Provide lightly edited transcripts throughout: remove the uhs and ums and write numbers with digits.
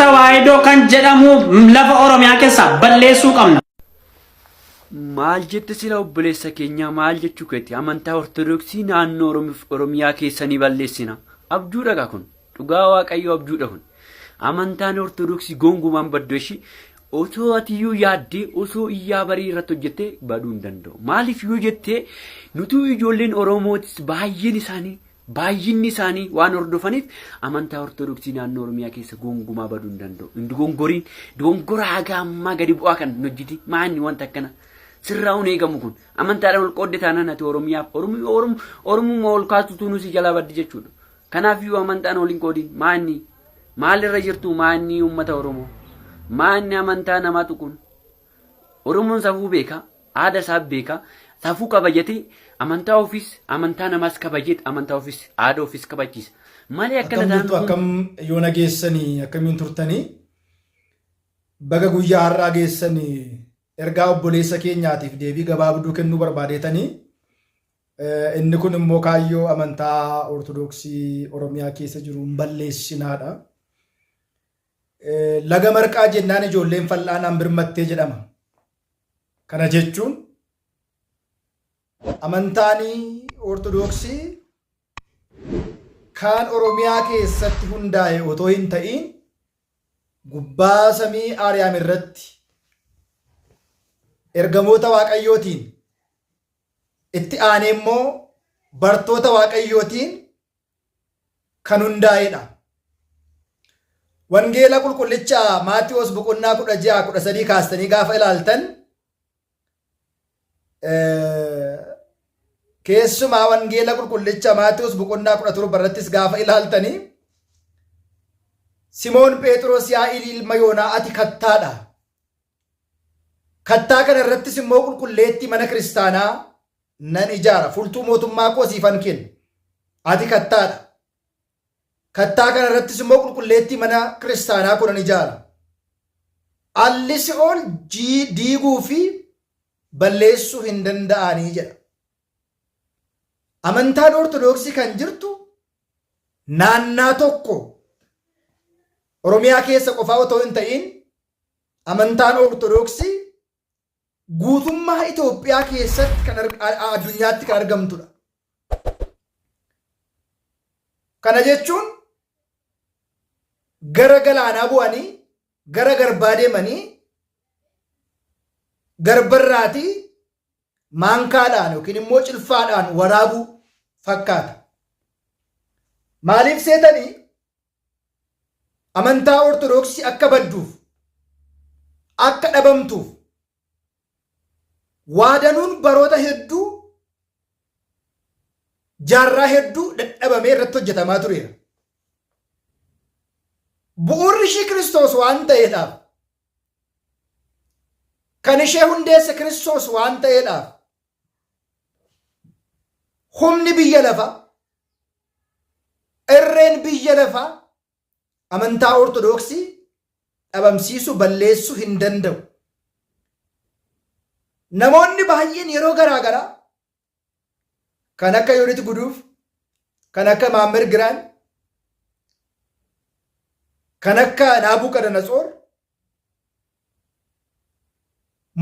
Tawaahidoo kan jedhamu lafa Oromiyaa keessaa balleessuu qabna. Maal jette sila obboleessa keenyaa maal jechuu keeti amantaa ortodoksii naannoo Oromiyaa keessa ni balleessina. Abjuudha gaa kun dhugaa waaqayyoo abjuudha kun. Amantaan ortodoksii gongumaan baddu ishii otoo atiyyuu yaaddee osoo iyyaa barii irratti hojjettee baduu hin danda'u. Maaliif yoo jettee nutuu ijoolleen Oromootis baay'een isaanii Baay'inni isaanii waan hordofaniif amantaa Ortodoksii naannoo Oromiyaa keessa gonkumaa baduu hin danda'u. Hin dogongoriin dogongora haga ammaa gadi bu'aa kan hin hojjetin maanni wanta akkana sirraa hin eegamu kun amantaadhaan ol qoodde taanaan ati Oromiyaaf Oromummaa ol kaastutu nu si jalaa baddi jechuudha. Kanaaf iyyuu amantaan ol hin qoodin maanni maalirra jirtu maanni uummata Oromoo maanni amantaa namaa tuquun Oromoon safuu beeka, aada isaa beeka, safuu kabajatee amantaa ofiis amantaa namaas kabajeet amantaa ofiis aada ofiis kabachiisa. Malee akkana Akkam jirtu taanaan akkam yoona geessanii akkamiin turtanii baga guyyaa har'aa geessanii ergaa obboleessa keenyaatiif deebii gabaabduu kennuu barbaadeetanii inni kun immoo kaayyoo amantaa ortodoksii Oromiyaa keessa jiru hin balleessinaadha. Laga marqaa jennaan ijoolleen fal'aanaan birmattee jedhama. Kana jechuun amantaan Ortodoksii kaan Oromiyaa keessatti hundaa'e otoo hin ta'iin gubbaa samii Aariyaam irratti ergamoota Waaqayyootiin itti aanee immoo bartoota Waaqayyootiin kan hundaa'edha. Wangeela qulqullicha Maatiwoos boqonnaa 16 13 kaastanii gaafa ilaaltan keessumaa wangeela qulqullicha Maatiwoos boqonnaa 17 irrattis gaafa ilaaltanii Simoon Phexros yaa ilma Yoonaa ati kattaadha. Kattaa kana irrattis immoo qulqulleettii mana kiristaanaa nan ijaara. Furtuu mootummaa koo siifan kenna. Ati kattaadha. Kattaa kana irrattis immoo qulqulleettii mana kiristaanaa koo nan ijaara. Alli si'ool diiguu fi balleessuu hin danda'anii jedha. Amantaan Ortodoksii kan jirtu naannaa tokko Oromiyaa keessa qofaa otoo hin ta'in amantaan Ortodoksii guutummaa Itoophiyaa keessatti kan addunyaatti kan argamtudha. Kana jechuun gara galaanaa bu'anii gara garbaa deemanii garbarraatii maankaadhaan yookiin immoo cilfaadhaan waraabuu fakkaata. Maaliif seetanii amantaa Ortodoksii akka badduuf, akka dhabamtuuf waadanuun baroota hedduu jaarraa hedduu dadhabamee irratti hojjetamaa tureera. Bu'uurri ishii Kiristoos waan ta'eedhaaf kan ishee hundeesse Kiristoos waan ta'eedhaaf humni biyya lafaa Irreen biyya lafaa amantaa Ortodoksii dhabamsiisuu, balleessuu hin danda'u. Namoonni baay'een yeroo garaa garaa kan akka Yoonit Guduuf, kan akka Maammer Giraan, kan akka Naabukadanatsoor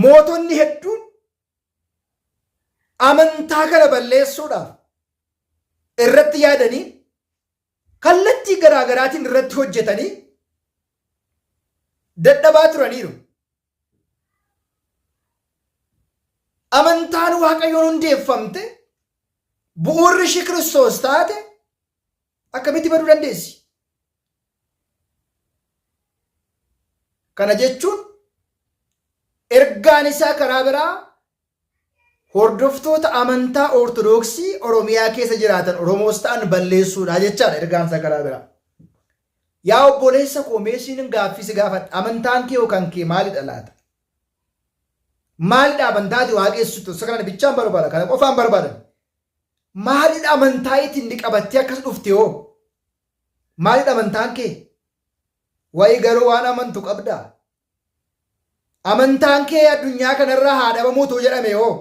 mootonni hedduun amantaa kana balleessuudhaaf irratti yaadanii kallattii garaa garaatiin irratti hojjetanii dadhabaa turaniiru. Amantaan Waaqayyoon hundeeffamte bu'uurri ishii Kiristoos taate akkamitti baduu dandeessi? Kana jechuun ergaan isaa karaa biraa hordoftoota amantaa Ortodoksii Oromiyaa keessa jiraatan Oromoos ta'an balleessuudha jechaadha ergaan isaa karaa biraa. Yaa obboleessa koo mee siin gaaffii si gaafadha. Amantaan kee yookaan kee maalidha laata? Maalidha amantaa ati waaqessitu? Isa kana bichaan barbaada. Kana qofaan barbaadan. Maalidha amantaa ittiin qabattee akkas dhufte hoo? Maalidha amantaan kee? Wayi garuu waan amantu qabdaa? Amantaan kee addunyaa kanarraa haa dhabamuu utuu jedhame hoo?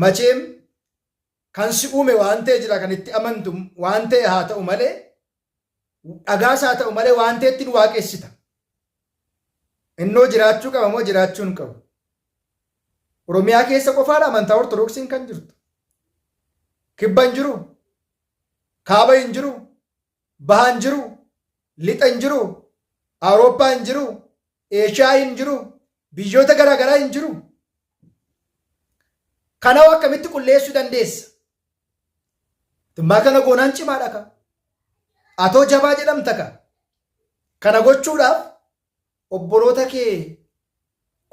Macheem kan si uume waan ta'e jira kan itti amantu waan ta'e haa ta'u malee Dhagaas haa ta'u malee waan ta'etti nu waaqessita. Innoo jiraachuu qaba moo jiraachuu hin qabu? Oromiyaa keessa qofaadha amantaa Ortodoksiin kan jirtu. Kibba hin jiru, kaaba hin jiru, baha hin jiru, lixa hin jiru, Awurooppaa hin jiru, Eeshiyaa hin jiru, biyyoota garaagaraa hin jiru. Kanaaf akkamitti qulleessuu dandeessa? Timmaa kana goonaan cimaadha ka. Atoo jabaa jedhamta ka. Kana gochuudhaaf obboloota kee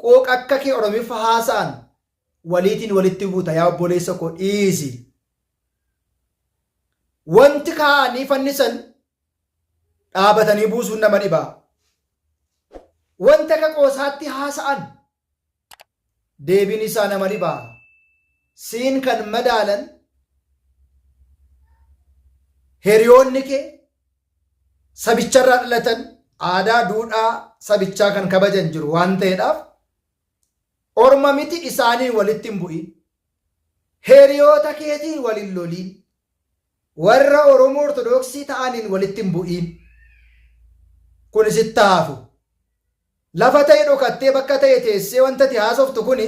qooqa akka kee Oromiffa haasa'an waliitiin walitti buuta yaa obboleessa koo dhiisi. Wanti kaa'anii fannisan dhaabatanii buusuun nama dhibaa. Wanta akka qoosaatti haasa'an deebiin isaa nama dhibaa. Siin kan madaalan hiriyoonni kee sabicharraa dhalatan aadaa duudhaa sabichaa kan kabajan jiru waan ta'eedhaaf orma miti isaaniin walitti hin bu'in. Hiriyoota keetiin wal hin loliin. Warra Oromoo Ortodoksii ta'aniin walitti hin bu'iin. Kun sitti hafu. Lafa ta'e dhokattee bakka ta'e teessee wanta ati haasoftu kuni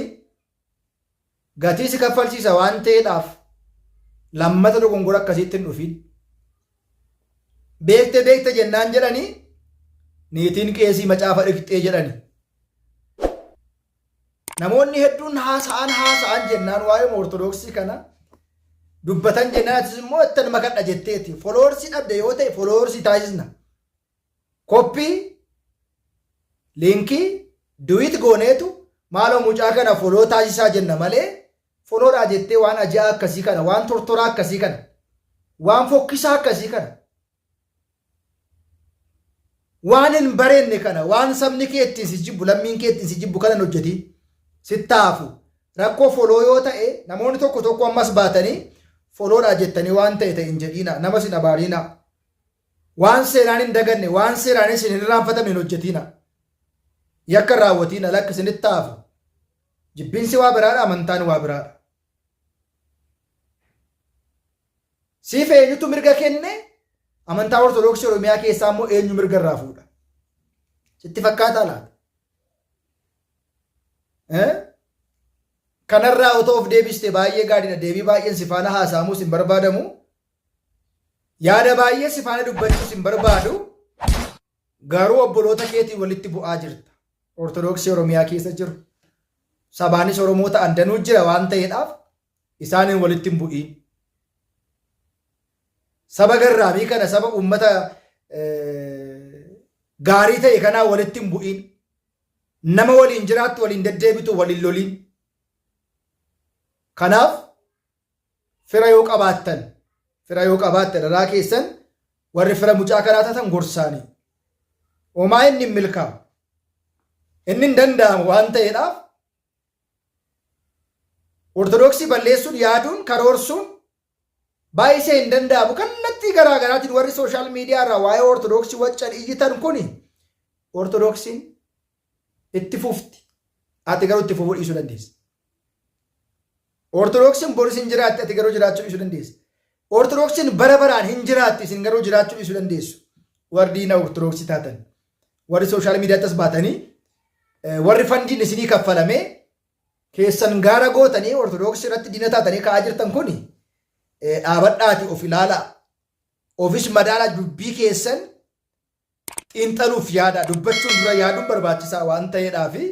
gatii si kaffalchiisa waan ta'eedhaaf lammata dogongora akkasiitti hin dhufin. Beekte beekte jennaan jedhanii niitiin qeesii macaafa dhiqxee jedhani. Namoonni hedduun haasa'an haasa'an jennaan waa'ee Ortodoksii kana dubbatan jennaan atis immoo ittan makadha jetteeti. Foloorsii dhabde yoo ta'e foloorsii taasisna. Koppii liinkii duwit gooneetu maaloo mucaa kana foloo taasisaa jenna malee foloodhaa jettee waan ajaa'aa akkasii kana waan tortoraa akkasii kana waan fokkisaa akkasii kana waan hin bareenne kana waan sabni kee ittiin si jibbu lammiin kee ittiin si jibbu kana hin hojjetiin sitti hafu rakkoo foloo yoo ta'e namoonni tokko tokko ammas baatanii foloodhaa jettanii waan ta'e ta'e hin jedhiina nama sin abaariina waan seeraan hin daganne waan seeraan isin hin irraanfatamne hin hojjetiina yakka hin raawwatiina lakki isinitti hafu jibbinsi waa biraadha amantaan waa biraadha. Siif eenyutu mirga kenne? Amantaa Ortodoksii Oromiyaa keessaa immoo eenyu mirga irraa fuudha? Sitti fakkaataa laata? Kanarraa otoo of deebiste baay'ee gaariidha. Deebii baay'een si faana haasa'amuus hin barbaadamu. Yaada baay'ee si faana dubbachuus hin barbaadu. Garuu obboloota keetiin walitti bu'aa jirta. Ortodoksii Oromiyaa keessa jiru. Sabaanis Oromoo ta'an danuu jira waan ta'eedhaaf isaaniin walitti hin bu'iin. Saba garraamii kana saba uummata gaarii ta'e kanaa walitti hin bu'iin. Nama waliin jiraattu waliin deddeebitu waliin loliin. Kanaaf fira yoo qabaattan fira yoo qabaattan irraa keessan warri fira mucaa kanaa taatan gorsaanii. Homaa inni hin milkaa'u. Inni hin danda'amu waan ta'eedhaaf Ortodoksii balleessuun yaaduun karoorsuun baay'isee hin danda'amu. Kallattii garaa garaatiin warri sooshaal miidiyaa irraa waa'ee Ortodoksii waccan iyyitan kuni Ortodoksiin itti fufti. Ati garuu itti fufuu dhiisuu dandeessa. Ortodoksiin boris hin jiraatti ati garuu jiraachuu dhiisuu dandeessa. Ortodoksiin bara baraan hin jiraatti isin garuu jiraachuu dhiisuu dandeessu. Warri diina Ortodoksii taatan. Warri sooshaal miidiyaatti as baatanii warri fandiin isinii kaffalamee keessan gaara gootanii Ortodoksii irratti diina taatanii ka'aa jirtan kuni dhaabadhaati of ilaalaa. Ofis madaalaa dubbii keessan xiinxaluuf yaada dubbachuun dura yaaduun barbaachisaa waan ta'eedhaa fi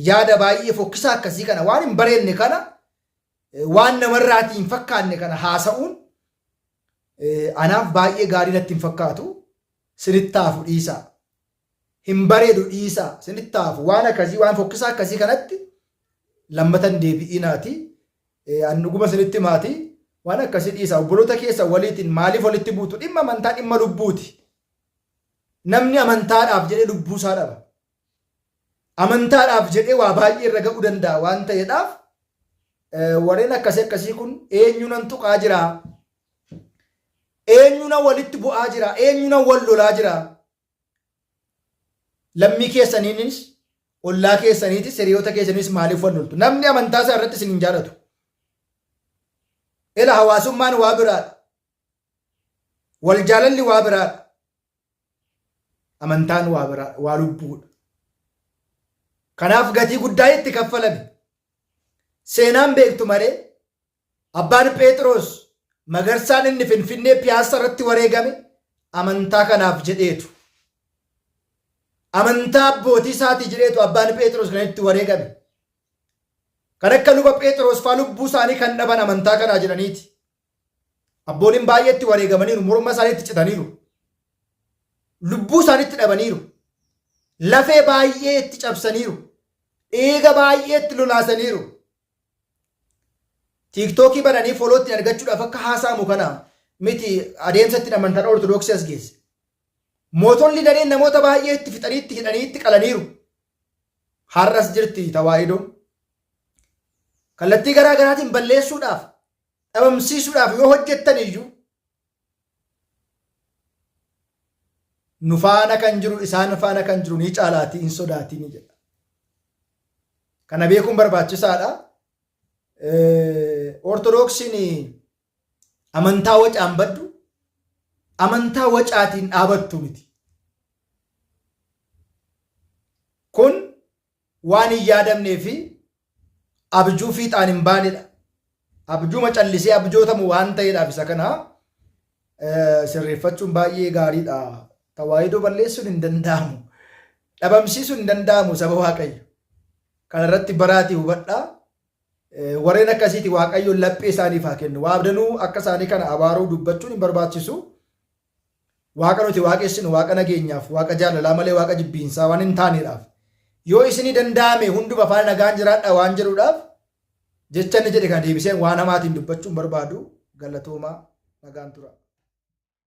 yaada baay'ee fokkisaa akkasii kana waan hin bareedne kana waan namarraatii hin fakkaanne kana haasa'uun anaaf baay'ee gaarii natti hin fakkaatu. Sinitti haafu dhiisaa. Hin bareedu dhiisaa. Sinitti haafu waan akkasii waan fokkisaa akkasii kanatti lammata hin deebi'inaati. An dhuguma sinitti himaati. Waan akkasii dhiisaa. Obboloota keessa waliitiin maaliif walitti buutu? Dhimma amantaa dhimma lubbuuti. Namni amantaadhaaf jedhee lubbuu isaa dhaba. Amantaadhaaf jedhee waa baay'ee irra ga'uu danda'a waan ta'eedhaaf warreen akkasii akkasii kun eenyu nan tuqaa jira? Eenyu nan walitti bu'aa jira? Eenyu nan wal lolaa jira? Lammii keessaniinis ollaa keessaniitis hiriyoota keessaniinis maaliif wal loltu? Namni amantaa isaa irratti isin hin jaalatu. Ila hawaasummaan waa biraadha. Wal jaalalli waa biraadha. Amantaan waa biraa waa lubbuudha. Kanaaf gatii guddaa itti kaffalame. Seenaan beektu malee abbaan Pheexiroos Magarsaan inni Finfinnee Piyaassa irratti wareegame amantaa kanaaf jedheetu. Amantaa abbootii isaatii jedheetu abbaan Pheexiroos kan itti wareegame. Kan akka luba Pheexiroos faa lubbuu isaanii kan dhaban amantaa kanaa jedhaniiti. Abbooliin baay'ee itti wareegamaniiru, morma isaanii itti citaniiru. Lubbuu isaanii itti dhabaniiru. Lafee baay'ee itti cabsaniiru. Dhiiga baay'ee itti lolaasaniiru. Tiiktookii bananii foloo ittiin argachuudhaaf akka haasa'amu kana miti adeemsa ittiin amantaan Ortodoksii as geesse. Mootonni daneen namoota baay'ee itti fixanii itti hidhanii itti qalaniiru. Har'as jirti tawaahidoon. Kallattii garaa garaatiin balleessuudhaaf, dhabamsiisuudhaaf yoo hojjettan iyyuu nu faana kan jiru isaan faana kan jiru ni caalaatii hin sodaatiin jedha. Kana beekuun barbaachisaadha. Ortodoksiin amantaa wacaan baddu amantaa wacaatiin dhaabattu miti. Kun waan hin yaadamnee fi abjuu fiixaan hin baanedha. Abjuuma callisee abjootamu waan ta'eedhaaf isa kana sirreeffachuun baay'ee gaariidha. Tawaahidoo balleessuun hin danda'amu. Dhabamsiisuun hin danda'amu saba Waaqayyo. Kana irratti baraatii hubadhaa. Warreen akkasiiti Waaqayyo laphee isaaniif haa kennu. Waa abdanuu akka isaanii kana abaaruu dubbachuun hin barbaachisu. Waaqa nuti waaqessinu waaqa nageenyaaf, waaqa jaalalaa malee waaqa jibbiinsaa waan hin taaneedhaaf. Yoo isinii danda'ame hunduma faana nagaan jiraadha waan jedhuudhaaf jecha inni jedhe kana deebiseen waan hamaatiin dubbachuu hin barbaadu. Galatoomaa nagaan tura.